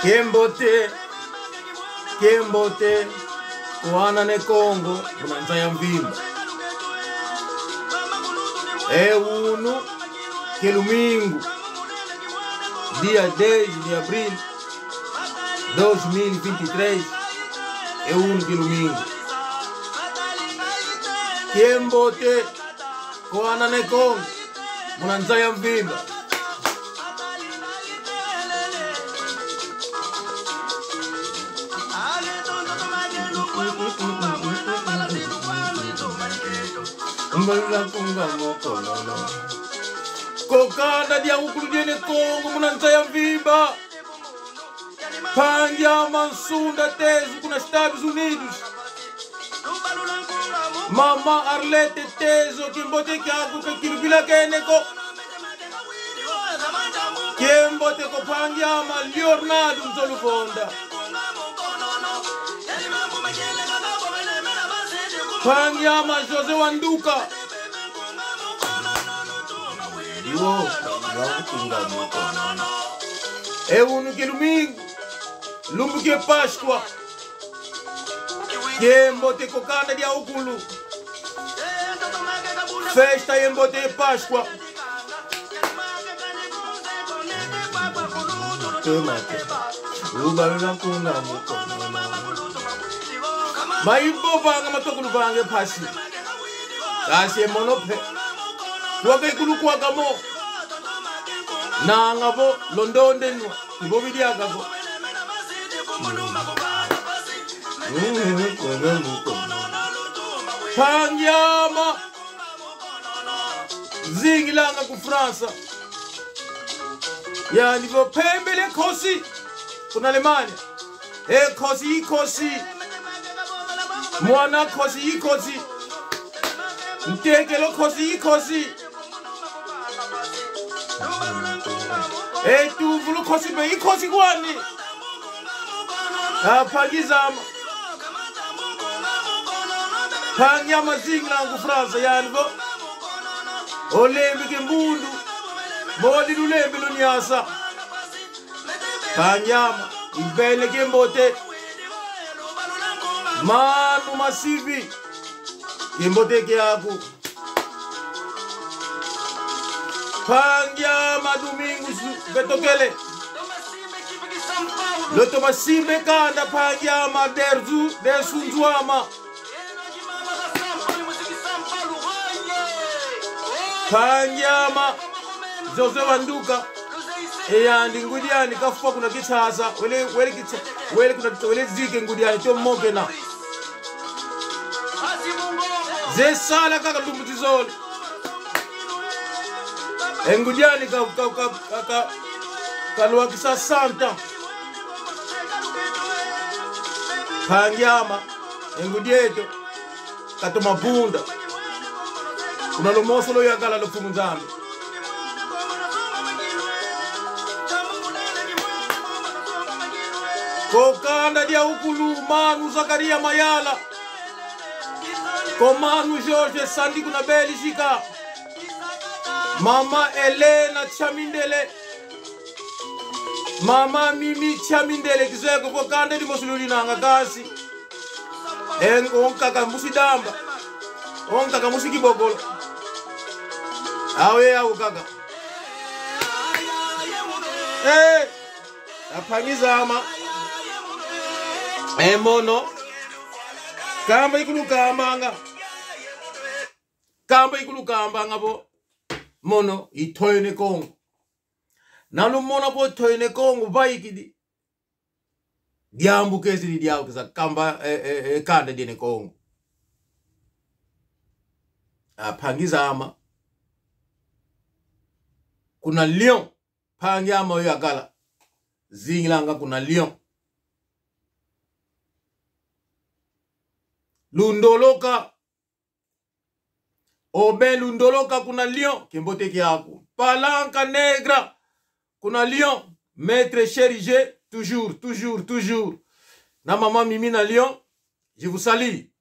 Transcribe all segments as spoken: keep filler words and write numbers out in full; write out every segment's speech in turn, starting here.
Kiambote, kiambote kwa ana ne Kongo muna nza ya mvimba. E unu kia lumingu, dia dez de abril dois mil e vinte e três, e unu kia lumingu. Kiambote kwa ana ne Kongo muna nza ya mvimba. Mbalula kunga mokonono. Kwa kanda dia ukulu dia ne Kongo muna nza ya mvimba. Mpangi ama Nsunda Tezo kuna Estados Unidos. Mama Arlette Tezo, kiambote kiaku, ka kilubila kene ko. Kiambote kwa mpangi ama Leonardo Nzoluvonda. Mpangi ama José Wanduka. Yo, ya kutunga moto. E unu kia lumingu, lumbu kia Páscoa. Kiambote kwa kanda dia ukulu. Festa ya mbote ya Páscoa. Tema, tema. Lubalula kunga moto. Mai vovanga, matoko luvanga e mpasi. Kansi e mono mpe. Kwaka ikulu kwaka mo. Nanga vo londonde nwa, i vo bidiaka vo. Mpangi ama zingilanga ku França. Yandi vo: Mpembele nkosi kuna Alemanha. E nkosi i nkosi. Mwana nkosi i nkosi. Ntekelo nkosi i nkosi. E tuvulu nkosi mpe i nkosi kwandi. A mpangi zama. Mpangi ama zingilanga ku França, yandi vo: Olembi kimbundu, modi lulembi luniasa. Mpangi ama, ivene kiambote. Manu Masivi, kiambote kiaku. Mpangi ama Domingos Vetokele. Lutoma simba e kanda, mpangi ama Derzu, Dersu Nzuama. Mpangi ama José Wanduka. E yandi ngudi andi kafwa kuna Kinshasa. Wele, wele Kinshasa. Wele kuna Kinshasa. Wele zika e ngudi andi, tio mokena. Ze sala kaka lumbu ti zole. E ngudi andi ka, ka, ka, ka, ka, kalwakisa cent ans. Mpangi ama, e ngudi eto katoma vunda. Kuna lumoso luyakala lwa Mfumu Nzambi. Kwa kanda dia ukulu, manu Zakaria Mayala. Kwa manu Jorge Sandi kuna Bélgica. Mama Helena Chamindele. Mama Mimi Chamindele, kizeye ko kwa kanda dimosi luinanga kansi. E nkaka musi Damba. O nkaka musi Kibokolo. Awe, awe kaka. Eh, a mpangi zama. E mono. Kamba ikulukambanga. Kamba ikulukambanga vo. Mono i Ntoyo Ne Kongo. Na lumona vo Ntoyo Ne Kongo vaikidi. Diambu kezidi diau kesa kamba, eh, eh, eh, kanda dia Ne Kongo. A mpangi zama. Kuna Lyon. Mpangi ama oyo yakala. Zingilanga kuna Lyon. Lundoloka. Oben Lundoloka kuna Lyon, kiambote kiaku. Palanca Negra kuna Lyon, Maître Cherigé, toujours, toujours, toujours. Na Mama Mimi na Lyon, je vous salue.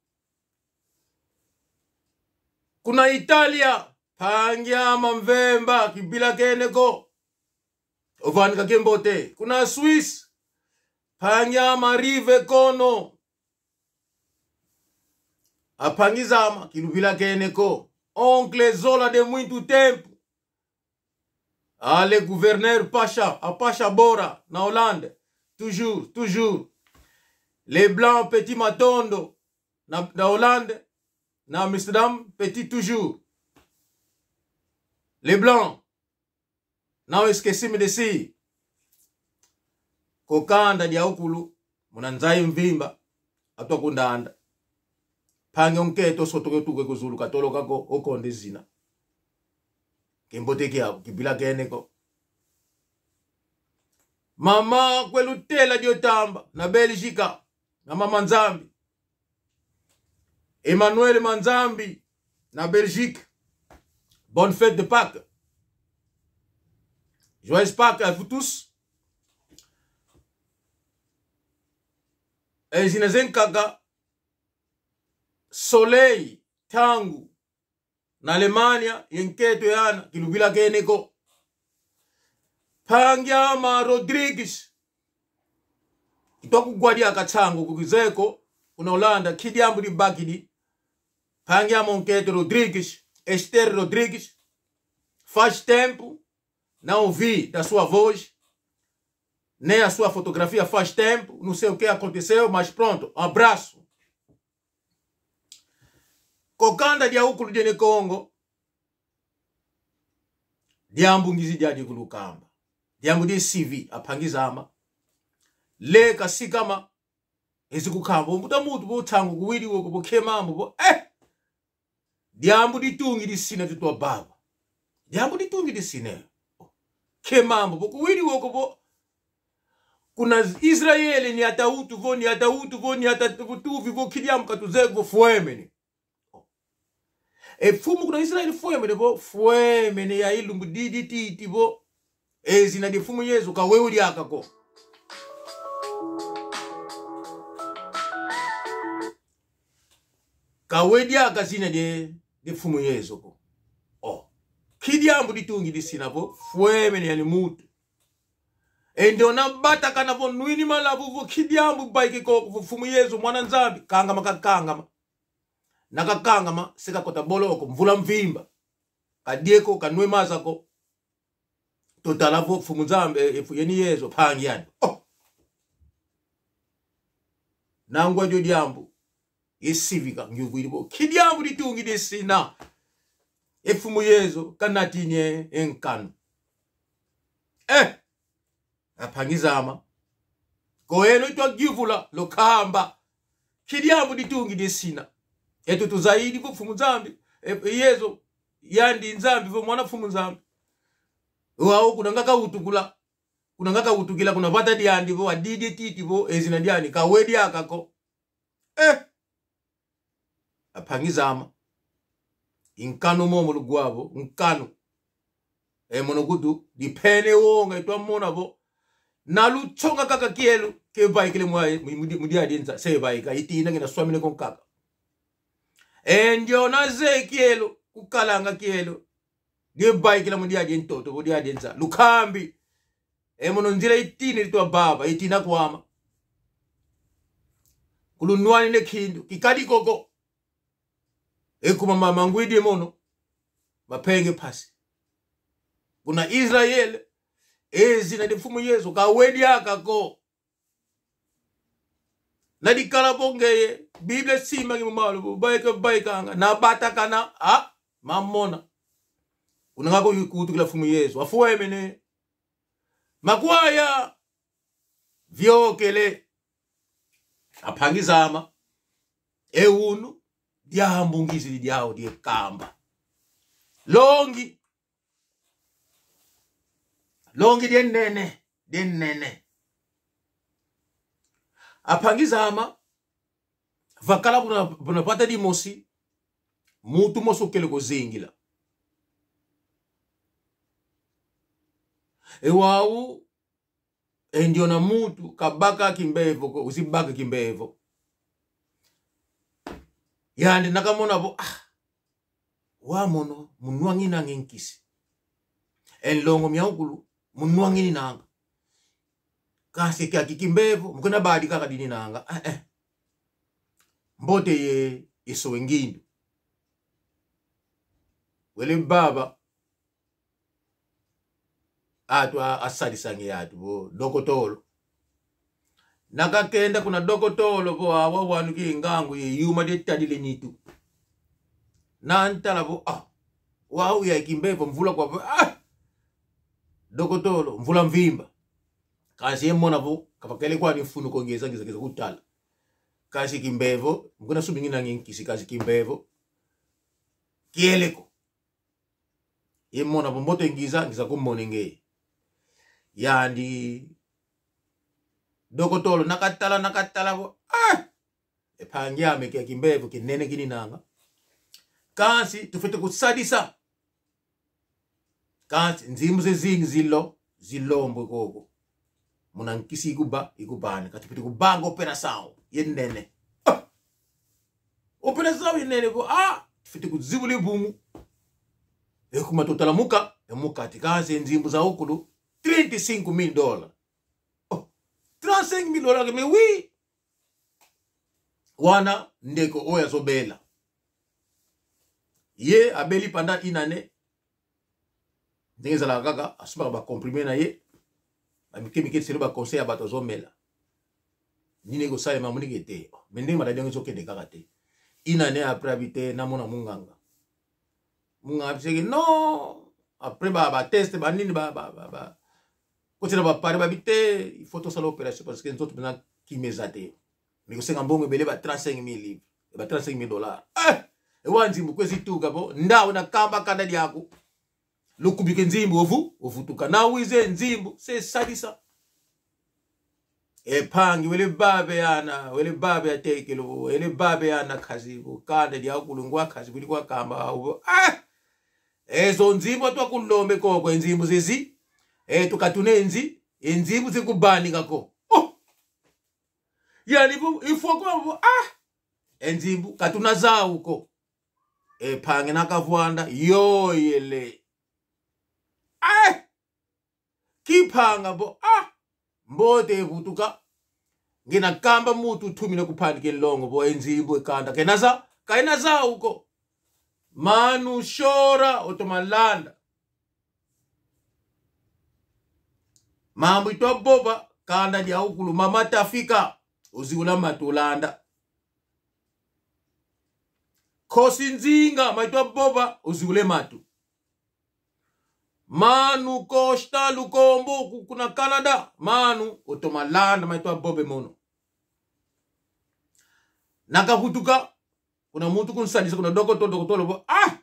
Kuna Italia, mpangi ama Mvemba, kivilakene ko. Ovani ka kiambote. Kuna Suisse, Mpangi ama Rive Kono. A mpangi zama, kiluvilakene ko. Oncle Zola de muito tempo. Ale gouverneur Pacha, a Pacha Bora, na Hollande. Toujours, toujours. Leblanc Petit Matondo, na, na Hollande, na Amsterdam, Petit toujours. Leblanc, não esqueci-me de si. Ko kanda diawukulu, muna nza ya mvimba, atwa kundanda. Mpangi onkento soto ke tuke ku zulu katoloka ko, okonde zina. Kimbote kiau, kivilakene ko. Mama Kwelutela Diotamba, na Bélgica, na Mama Nzambi. Emmanuel Manzambi, na Belgique. Bonne fête de Pâques. Joyeuses Pâques à vous tous. E zina zankaka, Soleil Tangu, na Alemanha, ye nkento ye ana, kiluvilakene ko. Mpangi ama Rodrigues. Itwa kugwa diaka nsangu ku kizeye ko, kuna Hollande, nki diambu dibakidi. Mpangi ama onkento Rodrigues, Esther Rodrigues, faz tempo, não ouvi da sua voz, nem a sua fotografia faz tempo, não sei o que aconteceu, mas pronto, um abraço. Ko kanda diawukulu dia Ne Kongo, diambu ngizi diadi kulukamba. Diambu dia sivi, a mpangi zama. Leka sikama, ezi kukamba, mbuta muntu vo nsangu kuwidi wo ko vo nkia mambu vo, eh! Diambu ditungidi sina tutwa vava. Diambu ditungidi sina. Nkia mambu vo kuwidi wo ko vo kuna Israele niata utu vo, niata utu vo, niata utu vi vo, nki diambu katuzeye vo fwemene. E mfumu kuna Israele fwemene vo, fwemene ya ilumbu didi titi vo, e zina dia Mfumu Yezu kawewe diaka ko. Kawewe diaka zina dia, dia Mfumu Yezu ko. Oh. Nki diambu ditungidi sina vo fwemene yani muntu. E ndiona batakana vo nwini malavu vo nki diambu vaiki ko vo Mfumu Yezu, mwana Nzambi, kangama kakangama. Na kakangama, se kakota boloko, mvula mvimba. Kadia ko, kanwe maza ko. Tutala vo Mfumu Nzambi, e, e, yeni Yezu, mpangi yani. Oh! Nangwa dio diambu. Ye sivika, ngiuvwidi vo nki diambu ditungidi sina. E Mfumu Yezu, kanatini e nkanu. Eh! A mpangi zama. Ko eno itwa yuvula, lukamba. Nki diambu ditungidi sina. Eto tuzayidi vo Mfumu Nzambi, e, e Yezu, yandi Nzambi, vo mwana Mfumu Nzambi. Wau kuna nga kawutukila. Kuna nga kawutukila, kuna vata diandi vo, adidi titi vo, e zina diandi kawewe diaka ko. Eh! A mpangi zama. I nkanu momo lugwa vo, nkanu. E mono kutu, dimpene wonga itwa mona vo. Na lutsonga kaka kielo, ke vaikile mwa, mu, mu, mu diadi nza, se vaika, itina ngina swamine ko nkaka. E ndiona zeye kielo, kukalanga kielo. Dia vaikila mu diadi ntoto, vo diadi nza. Lukambi. E mono nzila itini itwa vava, itina kwama. Kulunwani ne kindu, kikadi ko ko. E kuma ma-, mangwidi mono, mapenge mpasi. Kuna Israele, e zina dia Mfumu Yezu, kawewe diaka ko. Na dikala vo ngeye, Biblia simba ngi mu malu, vo vaika, vaikanga, na batakana, ah, mamona. Kuna nga ko kuwutukila Mfumu Yezu, afwemene. Makwaya, viokele. A mpangi zama. E unu, diambu ngizidi diau dia kamba. Longi. Longi dia nene, dia nene. A mpangi zama, vakala buna, buna vata dimosi, muntu mosi ukele kuzingila. E wau, e ndiona muntu kabaka kimbevo ko, wizi baka kimbevo. Yandi na kamona vo, ah, wau mono, munwa ngininanga e nkisi. E nlongo miawukulu, munwa ngininanga. Kansi kiaki kimbevo, mu kuna badi kaka dininanga. Eh, eh. Mbote ye, ye sowe ngindu. Wele baba, atu a-, asadisangi atu vo dokotolo. Na kakenda kuna dokotolo vo awa wanu ki ngangu ye yuma de tadile nitu. Na ntala vo, ah, wau ya kimbevo mvula kwa vo, ah, dokotolo, mvula mvimba. Kansi ye mona vo, ka vakele kwani mfunu ko, ngiza, ngiza, ngiza kutala. Kansi kimbevo, mu kuna suminginangi nkisi, kansi kimbevo kiele ko. Ye mona vo mbote ngiza, ngiza kumona nge. Yandi dokotolo na katala, na katala vo, ah! E mpangi ame kia kimbevo kinene kininanga. Kansi tufwete kusadisa. Kansi nzimbu zezingi zilo, zilombwe koko. Muna nkisi ikuba, ikubani. Kansi tufwete kubanga operação ye nene. Ah! Operação ye nene vo, ah! Tufwete kuzibula e vumu. E kuma tutala muka, e mu kati. Kansi nzimbu za ukulu, trinta e cinco mil dólares. Oh, trinta e cinco mil dólares, mais oui. Wana ndeko oyo azobela. Ye abeli pendant une année. Ndenge ezalaka kaka, asumbaka ba comprimés na ye. Ba mike mike, selon ba conseils ya bato azomela. Nini ekosalema, amoni ke te. Mais ndenge maladie yango ezokende kaka te. Une année après, abi te, namona munganga. Munganga abiseke, non. Après ba, ba test, ba nini, ba, ba, ba, ba. Kotela ba pare, babi te, il faut tosala opération parce que nzoto mpenza kima eza te. Mais kosenga mbongo ebele, ba trente-cinq mille livres, ba trente-cinq mille dollars. Eh! E wa nzimbu kwezi tuka vo, ndau na kamba kanda diaku. Lukubike nzimbu, ovu, ovutuka. Na wize nzimbu, se sadisa. E mpangi, wele baba e ana, wele baba e atekelo, wele baba e ana nkazi, vo kanda diaku lungwa nkazi, bili kwa kamba, vo, ah! E zo nzimbu twakulombe koko, e nzimbu zezi, e tukatuna e nzi-, e nzimbu zikubanika ko. Oh! Yandi vo, il faut ko vo, ah! E nzimbu, katuna zau ko. E mpangi na kavwanda, yoyele. Eh! Kimpanga vo, ah! Mbote vutuka. Ngienda kamba muntu ntumina kumpanika e nlongo vo e nzimbu, e kanda kena za-, kena zau ko. Mano, chora, otoma landa. Mambu itwa vova, kanda diawukulu, mama Tafika, oziula matu olanda. Nkosi Nzinga, ma itwa vova, oziula e matu. Mano Costa Lukombo, ku-, kuna Canada, mano, otoma landa, ma itwa vova e mono. Na kavutuka, kuna muntu kunsadisa, kuna dokotolo, dokotolo vo, ah!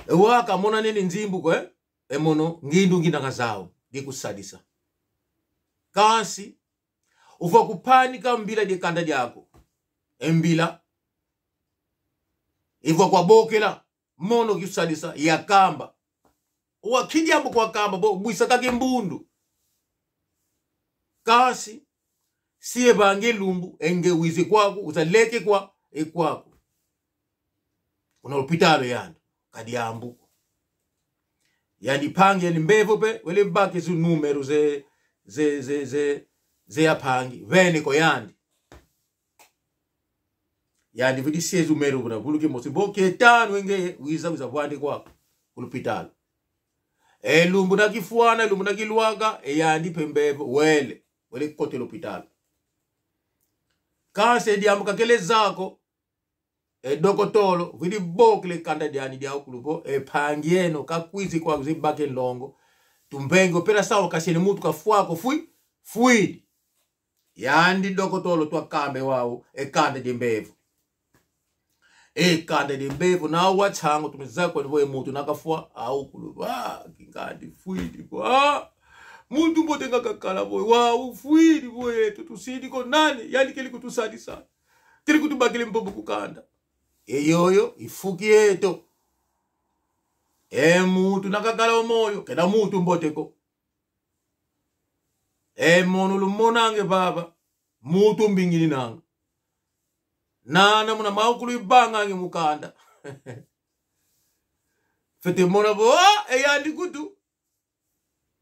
E wa kamona nene nzimbu ko, eh? E mono, ngindu nginanga zau, di kusadisa. Kansi, uvwa kumpanika mbila dia kanda diaku. E mbila ivwa kwa bokela, mono kisadisa, yakamba. Wa kidia mbo kwa kamba, vo, bwisa kaka e mbundu. Kansi, si evanga e lumbu, e nge wizi kwaku, uza leke kwa, e kwaku. Kuna lupitalu yandi, ka diambu ko. Yandi mpangi, yandi mbevo mpe, wele baka e zu número ze, ze, ze, ze, ze ampangi. Vene kwa yandi. Yandi vidi sie zu número vuna, vuluki mosi. Vo kia tanu e nge, wiza, wiza vwandi kwaku, ku lupitalu. E lumbu na kifwana, e lumbu na kilwaka, e yandi mpe mbevo, wele, wele kota e lupitalu. Kansi e diambu kakele zau ko, e dokotolo vidi bokela e kanda diandi diawukulu vo, e mpangi eno kakwizi kwa, kwizi baka e nlongo. Tumvenge operação, kansi eno muntu kafwa ko, fwi-, fwidi. Yandi dokotolo twa kamba e wau, e kanda dia mbevo. E kanda dia mbevo, na wa nsangu tumeza kwa vo e muntu na kafwa, awukulu, ah, kingandi fwidi kwa. Ah! Muntu mbote nga kakala vo, wau fwidi vo, yeto tusidi ko nani, yandi kele kutusadisa. Kele kutubakila e mvovo ku kanda. E yoyo, i fu kieto. E muntu na kakala o moyo, kena muntu mbote ko. E mono lumonanga e vava, muntu mbingininanga. Nana muna mawukulu ivanganga e mu kanda. Fwete mona vo, ah, e yandi kutu.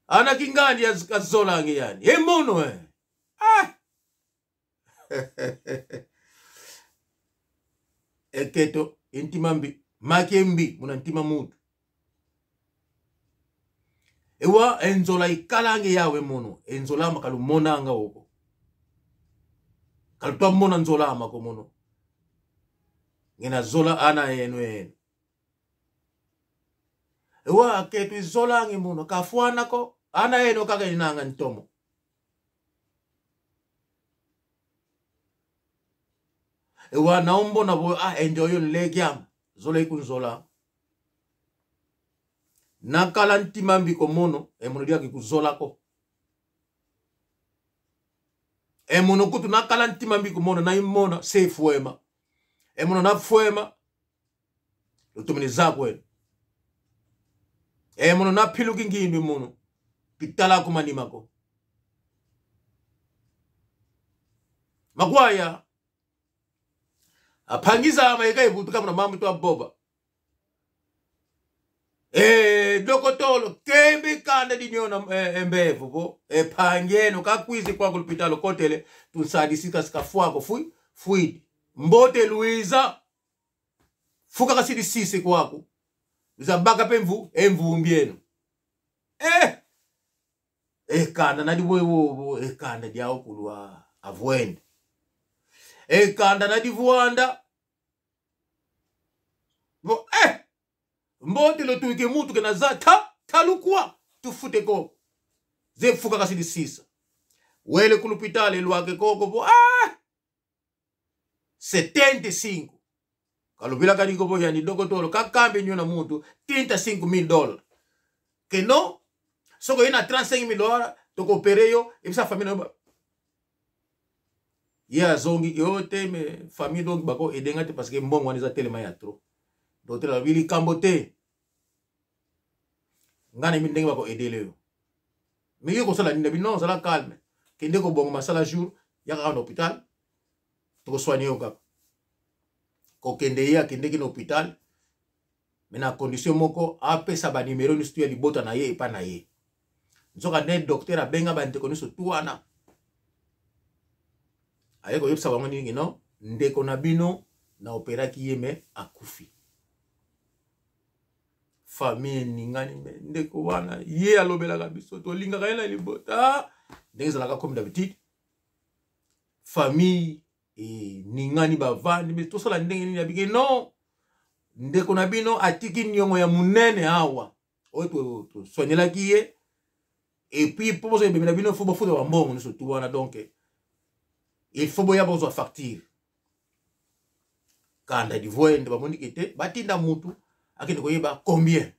Ana kingandi ya z-, kazolanga yani. E mono, eh. Ah! Ekento, e ntima mbi, make mbi muna ntima muntu. Ewa, e nzola ikalanga yawu e mono, e nzola ama kalumonanga wo ko. Kalutwa mona nzola ama ko mono. Ngina zola ana eno eno. Ewa, akento, izolanga e mono, kafwana ko, ana eno kaka inanga ntomo. Ewa, na umbona vo, ah, e ndioyo nleke ama, zola ikunzola. Na kala ntima mbi ko mono, e mono diaka ikuzola ko. E mono nkutu na kala ntima mbi ko mono, na imona, se fwema. E mono na fwema, lutomene zaya kweno. E mono na piluki ngindu e mono, pitala ku manima ko. Makwaya, ampangi zame, yeka ivutuka muna mambu twavova. E dokotolo, kembe kanda diniona, e, e mbevo vo, e mpangi eno kakwizi kwaku lupitalu, kotele, tunsadisi kasi kafwa ko, fwi-, fwidi. Mbote lwiza. Fuka kasidi sisa kwaku. Lwiza baka mpe mvu-, e mvumbi eno. Eh! E kanda na divo-, vo-, vo-, e kanda diawu kulu avwende. E kanda na divwanda. Vo, eh! Mbote lutwika e muntu kena zaya, ta-, talukwa, tufute ko. Ze fuka kasidi sisa. Wele ku lupitalu, lwaka e koko vo, ah! Setenta e cinco. Kaluvilakani ko vo yandi dokotolo kakamba e niona muntu trinta e cinco mil dólares. Que não, soko yena trinta e cinco mil dólares, toko opérer yo, e bisa famille na yo ba. Ye azongi, yo te, mais famille donc bako aider nga te parce que mbongo wana eza telema ya trop. Docteur alobi likambo te. Nga na mimi ndenge bako aider yo. Mais yo kosala nini na bino? Zala calme. Kende kobonga masala jour, yaka na hôpital. Toko soigner yo kaka. Kokende ye akendeki na hôpital. Mais na condition moko, apesa ba numéro nyonso ya libota na ye epa na ye. Nzoka nde docteur abenga bandeko nyonso tout wana. Aye koyebisa bango nini? Non, ndeko na bino na opéraki ye, mais akufi. Famille eningani, mais ndeko wana, ye alobelaka biso, tolingaka ye na libota. Ndenge ezalaka comme d'habitude. Famille eningani, bavandi, mais tosala ndenge nini? Abike, non. Ndeko na bino atiki niongo ya monene awa. Oyo to, tosoignelaki ye. Et puis, po bozo ebemela bino, faut bofuta bambongo nyonso tout wana. Donc, il faut boya bozwa facture. Kanda divwende, bamoni que te, batinda muntu akende koyeba combien.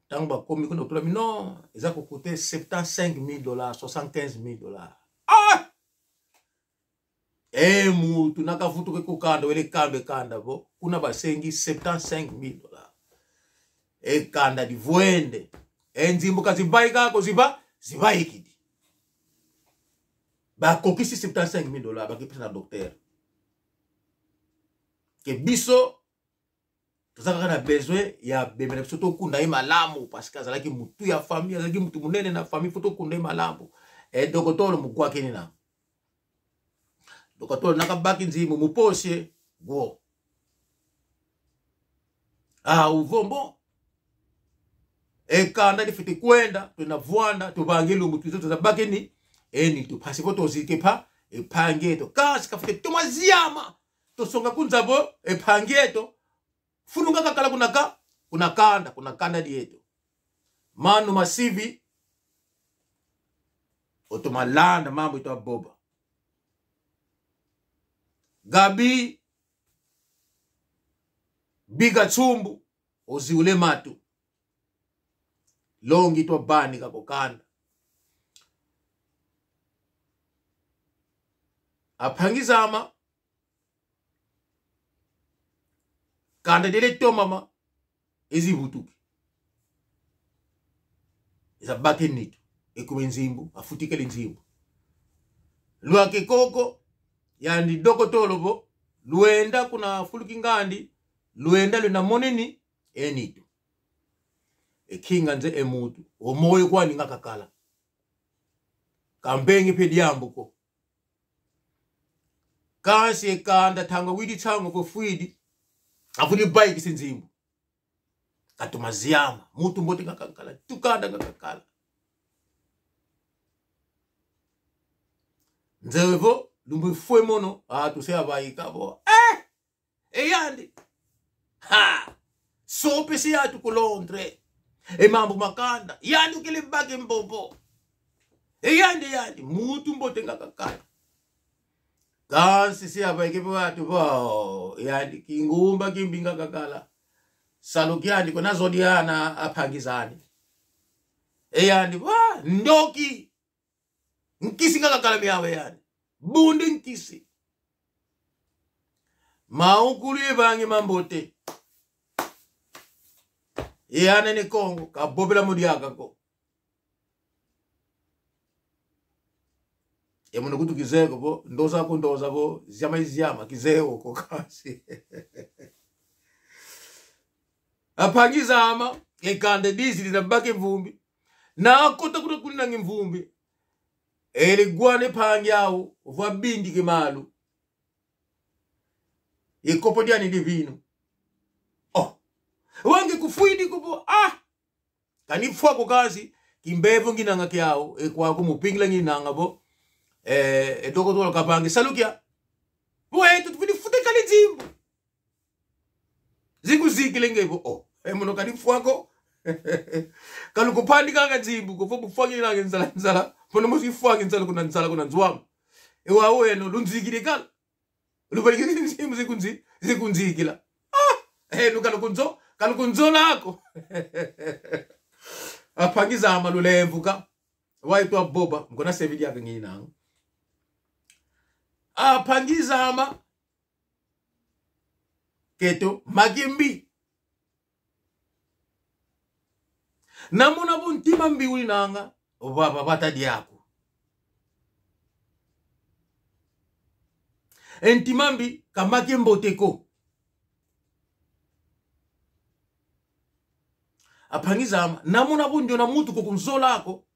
Ntango bakomi kuna, otula mino, eza ko coûter soixante-quinze mille dollars, soixante-quinze mille dollars. Ah! E muntu na kavutuka ku kanda, wele kamba e kanda vo, kuna basengi soixante-quinze mille dollars. E kanda divwende. E nzimbu ka zivaika ko, ziva-, zivaikidi. Bakokisi soixante-quinze mille dollars, bakipesa na docteur. Que biso, toza kaka na besoin ya bembe na biso, tokunda ye malamu, parce que azalaki mutu ya famille, azalaki mutu munene na famille, faut tokunda ye malamu. E dokotolo mugwakeni na. Dokotolo na kabaki nzimbu mu poche, go. Ah, uvombo. E kanda difwete kwenda, tuna vwanda, tuvanga e lumbu, twiza, tuza bakeni e nitu. Mpasi vo tozika e mpa-, e mpangi eto. Kansi kafwete toma ziama. Tosonga ku nza vo e mpangi eto, funu nga kakala kuna ka-, kuna kanda, kuna kanda dieto. Manu Masivi, otoma landa mambu itwa vova. Gabi, Biga Tsumbu, oziula e matu. Longi itwa vanika ku kanda. Ampangi zame, kanda diele tomama, ezi vutuki. Eza baka e nitu, ekuma e nzimbu, afutikila e nzimbu. Lwaka e koko, yandi dokotolo vo, lwenda kuna fulu kingandi, lwenda lwenda monini e nitu. e kinga nze e muntu. O moyo kwandi nga kakala. Ka mbengi mpe diambu ko. Kansi e kanda tanga widi nsangu vo fwidi. Avuni baikisi nzimbu. Katoma ziama. Muntu mbote nga kakala. Tukanda nga kakala. Nzeye vo, lumbu ifwe mono, atu se avaika vo. Eh! E yandi. Ha! Sope se atu ku Londres. E mambu ma kanda. Yandi ukele baka e mvovo. E yandi, yandi. Muntu mbote nga kakala. Kansi se avaike vo atu vo. Yandi kingumba kimbi nga kakala. Salu kiandi kuna zodiana ampangi zandi. E yandi vo, ndoki. Nkisi nga kakala miawu yandi. Bundi nkisi. Mawonso kulu ye vangi mambote. Ye ana Ne Kongo, kavovela mu diaka ko. E mono nkutu kizeye ko vo, ndoza ku ndoza vo, ziama i ziama, kizeye wo ko kansi. Ampangi zame, e kanda dizidi na baka e mvumbi. Na kota kuna kuninanga e mvumbi. Ele wana e mpangi awu, vo abindika e malu. E kopo diani di vinu. Oh. Wau nge kufwidi ko vo, ah! Kani fwa ko kansi, kimbevo nginanga kiawu, e kwaku mu vingila nginanga vo, eh, e dokotolo kavangi salu kia. Vo, eh, tufwidi futa kala e nzimbu. Zikunzikila nge vo, oh, e mono kani fwa ko. Ka lukuvanikanga nzimbu ko, vo mu vangilanga nzala, nzala. Mono mosi vanga nzala kuna, nzala kuna nzo ame. E wau eno, lunzikidi kala. Luvanikidi nzimbu zikunzi-, zikunzikila. Ah, eno ka lukunzo-, ka lukunzola ko. Ampangi zame lulemvuka. Wau itwa vova, mu kuna se vidi aka nginanga. Ampangi zame. Keto, makimbi. Na mona vo ntima mbi uninanga, vava vata diaku. E ntima mbi ka maki mbote ko. Ampangi zame, na mona vo ndiona muntu ko kunzola ko.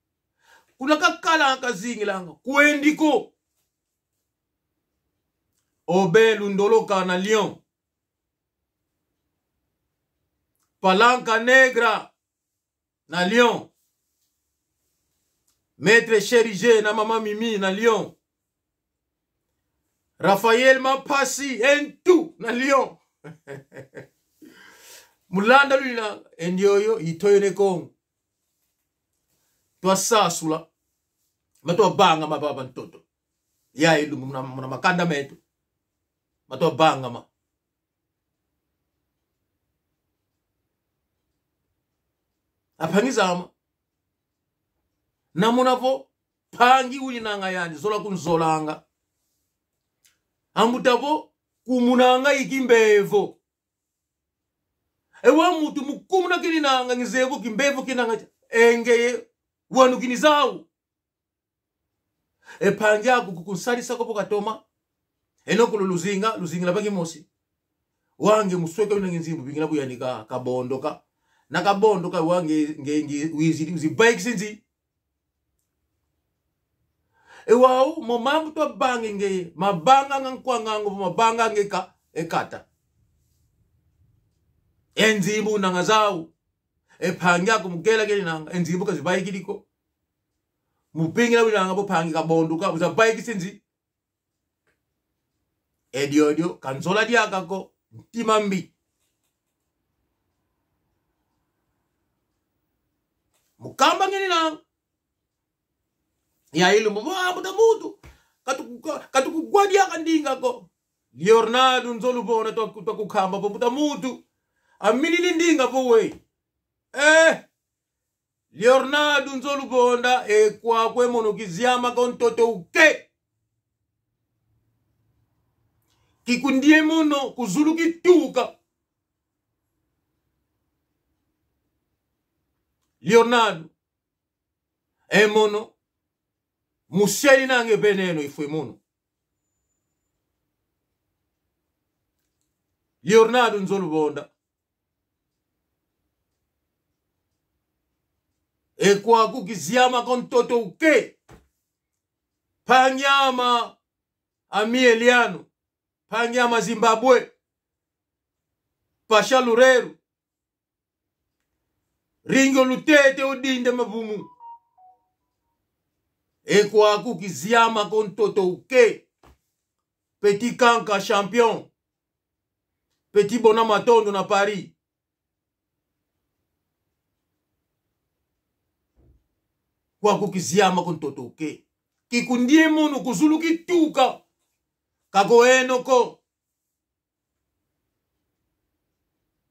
Kuna kakala kazingilanga, kwendi ko. Obelu Ndoloka na Lyon. Palanca Negra na Lyon. Maître Cherige na Mama Mimi na Lyon. Raphaël Mapasi, Entu na Lyon. Mu landa lwina, e ndioyo, itoyo Ne Kongo. Twasasula. Ma twavangama vava ntoto. Ya ilu muna, muna makanda meto. Ma twavangama. Ampangi zame. Na mona vo, mpangi uninanga yandi, zola kunzolanga. Ambuta vo, kumunanga i kimbevo. E wau muntu mu kumuna kininanga, nzeye vo kimbevo kinanga, e ngeye, wau kini zau. E mpangi aku kukunsadisa ko vo katoma. Eno kulu luzinga, luzingila va kimosi. Wau nge mu sweka wina nge nzimbu vingila vo yandi ka, kavondoka. Na kavondoka wau nge, nge, nge, wizi, wizi baikisi nzi. E wau, mo mambu twavangi nge, mavanganga nkwanga ngo, mavanganga e ka-, e kata. E nzimbu nanga zau. E mpangi aku mu kela keninanga, e nzimbu kazivaikidi ko. Mu vingila winanga vo mpangi kavondoka, wiza vaikisi nzi. E diodio, ka nzola diaka ko, ntima mbi. Mu kamba ngininanga. Ya ilu mu, ah, mbuta muntu. Katuku-, ka-, katukugwa diaka ndinga ko. Leonardo Nzoluvonda twa-, twakukamba vo mbuta muntu. Aminini ndinga vo we. Eh. Leonardo Nzoluvonda, e kwaku e mono kiziama ko ntoto uke. Kikundie mono ku zulu kituka. Leonardo, e mono, mu sia inanga e veneno ifwe mono. Leonardo Nzoluvonda. E kwaku kiziama ko ntoto uke. Mpangi ama Ami Eliano, mpangi ama Zimbabwe, Pasha Lureru, Ringo Lutete, Odinde Mavumu. E kwaku kiziama ko ntoto uke. Petit Kanka champion. Petit Bona Matondo na Paris. Kwaku kiziama ko ntoto uke. Kikundie mono ku zulu kituka. Ka ko eno ko.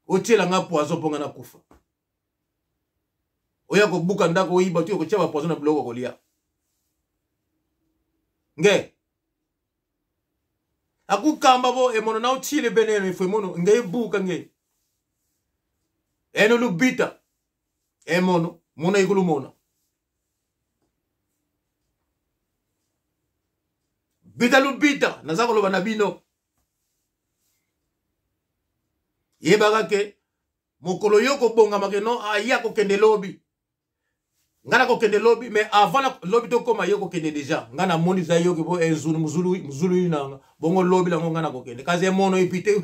Otiela nga poison mpo nga na kufa. Oya ko buka ndako, oyiba, tuya ko tia ba poison na biloko ko lia. Nge. Aku kamba vo e mono na otile bene eno ifwe mono, nge buka nge. Eno lubita. E mono, mona ikulu mona. Bita lubita, naza ko loba na bino. Yebaka ke, mokolo yo ko bongama ke non, ah, ya ko kende lobi. Nga na ko kende lobi, mais avant na lobi to koma yo ko kende déjà. Nga na moni za yo ke vo e zulu, mu zulu, mu zulu ina nga. Bongo lobi la ngo nga na ko kende. Kaze mono ipite.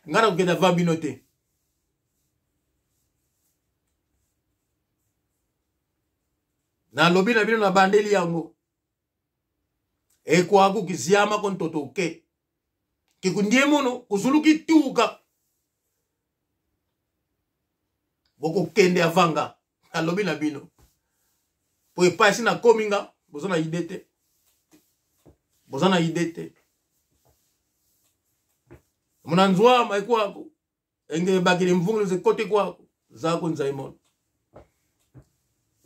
Nga na ko kende avant bino te. Na lobi na bino na bandeli yango. E kwaku kiziama ko ntoto uke. Kikundie mono, ku zulu kituka. Bo ko kende avant nga. Na lobi na bino. Po e pasi na komi nga, boza na idée te. Boza na idée te. Muna nzwama e kwaku. E nge bakiri mvungulu ze kote kwaku. Za ko nza e mono.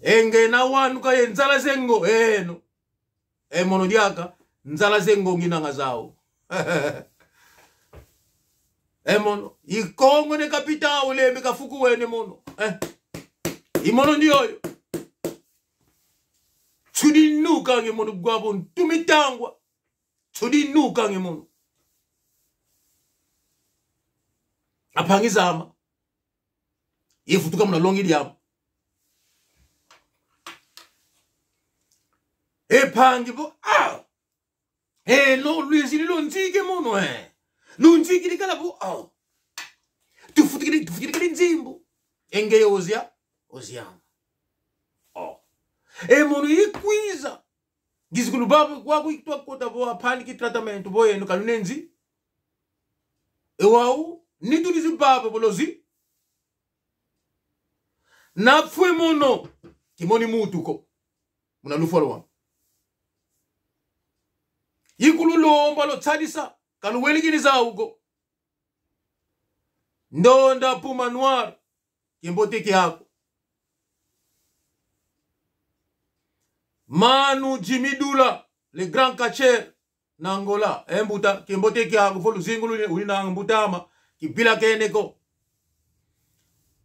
E nge na wanu ka ye nzala ze ngo, eno. E mono diaka, nzala ze ngo ngina nga zau. E mono, i Kongo ne kapita ulembe kafuku wene mono. Eh. I mono ndioyo. Tsudi nuka nge mono gwabo ntumi tangwa. Tsudi nuka nge mono. A mpangi zama. Ye futuka muna longi diama. E mpangi vo, ah! Eh, no, lwizidi lo nzike mono, eh. Lo nzikidi kala vo, ah. Tufutikidi, tufutikidi kala nzimbu. E nge ozia, ozia. Oh. E mono ikwiza. Ngizikulu babo kwaku itwa kota vo apani ki tratamento vo eno kalunenzi. E wau, nitu nizi babo bolozi. Na fwe mono, kimoni mutu ko. Muna lufwa lwa. Ikulu lomba lo tsadisa, kaluwelekini zau ko. Ndonda Puma Noir, kiambote kiaku. Manu Jimmy Dula, le grand catcheur na Angola. E mbuta, kiambote kiaku, vo luzingu luni, uni na mbuta ama, kivilakene ko.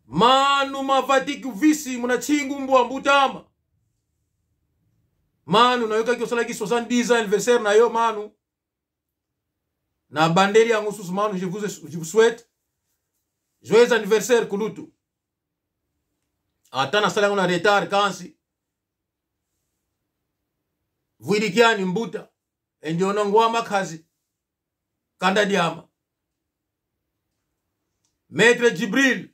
Manu Mavati Kivisi, muna Tsingu Mbwa mbuta ama. Manu, na yo kaka osalaki soixante-dix ans anniversaire na yo, manu. Na bandeli yango susu, manu, je vous, je vous souhaite joyeux anniversaire, kulutu. Ata na sala yango na retard, kansi. Vwidi kiani mbuta. E ndiona ngwa makazi. Kanda diama. Maître Djibril.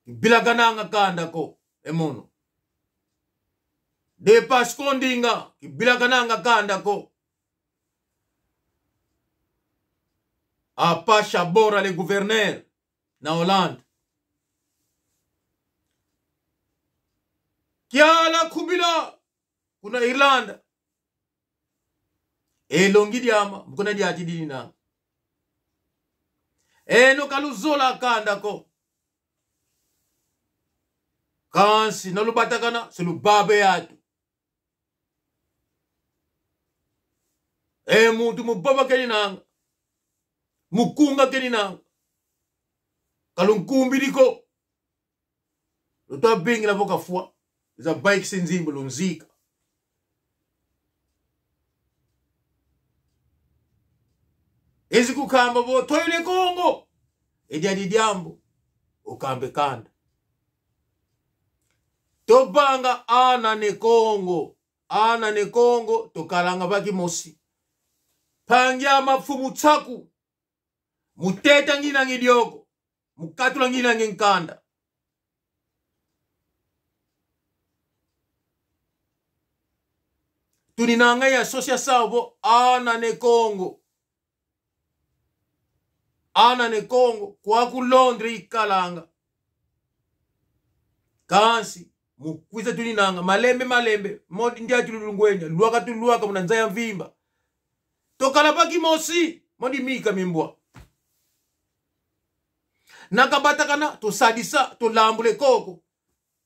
Kivilakananga kanda ko, e mono. De Pasco Ndinga, kivilakananga kanda ko. Apa Shabora, le gouverneur na Hollande. Kiala Kubila, kuna Irlanda. E longi diama, mu kuna diatidini na. Eno kaluzola kanda ko. Kansi na lubatakana, se lubaba e atu. E muntu mu baba keninanga. Mu kunga keninanga. Kalunkumbidi ko. Lutwa bingila vo kafwa. Za bikisi nzimbu lunzika. Ezi kukamba vo, Toyo ne Kongo. E diadi diambu, ukamba e kanda. Tuvanga ana ne Kongo. Ana ne Kongo, tukalanga va kimosi. Mpangi ama Mfumu Nsaku, mu teta nginanga e dioko, mu katula nginanga e nkanda. Tuninanga ye association vo Ana ne Kongo. Ana ne Kongo, kwaku Londres ikalanga. Kansi, mu kwiza tuninanga, malembe malembe, modi ndiatulu ngwenya, lwaka tulwaka muna nza ya mvimba. Tukala va kimosi, modi mika mimbwa. Na kabatakana, tusadisa, tulambula e koko.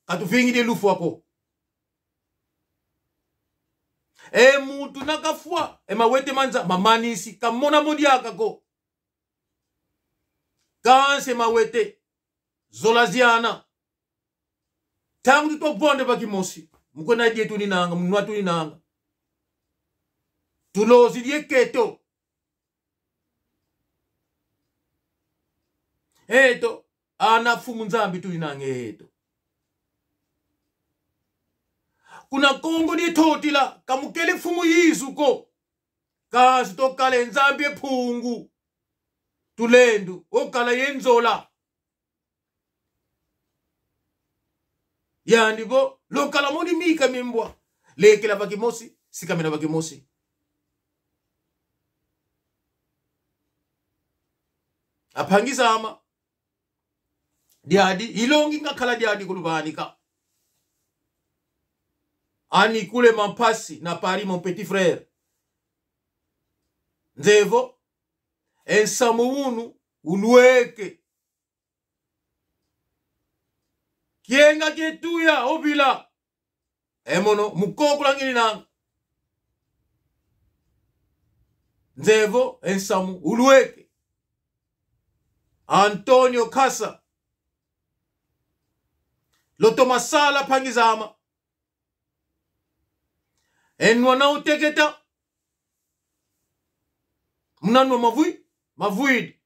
Ka tuvingidi e lufwa ko. E muntu na kafwa, e mawete ma nza mamanisi, kamona mo diaka ko. Kansi e mawete, zolaziana. Ntangu tutovwanda va kimosi, mu kwenda die tuninanga, mu nwa tuninanga, tulozidi e keto. Eto, ana Mfumu Nzambi tuninanga eto. Kuna Kongo die totila, ka mu kele mfumu yizu ko. Kansi tukala ye Nzambi e Mpungu Tulendo, ukala ye nzola. Yandi vo, lukala modi mika mimbwa. Lekela va kimosi, sikamena va kimosi. A mpangi zama. Diadi, ilongi ngakala diadi ku luvanika. Ani kule mampasi na Paris, mon petit frère. Nzeye vo, e nsamu unu ulweke. Kienga kietuya ovila. E mono, mu koko la ngininanga. Nzeye vo, e nsamu ulweke. Antonio Kasa. Lutoma sala, mpangi zama. E nwa na uteketa. Muna nwa mavwi, mavwidi.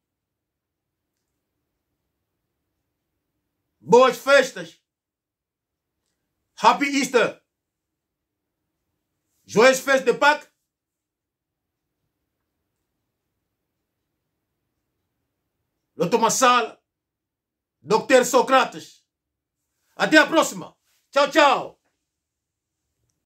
Boas festas. Happy Easter. Joyeuses fêtes de Pâques. Lutoma sala, doutor Sócrates. Até a próxima. Tchau, tchau.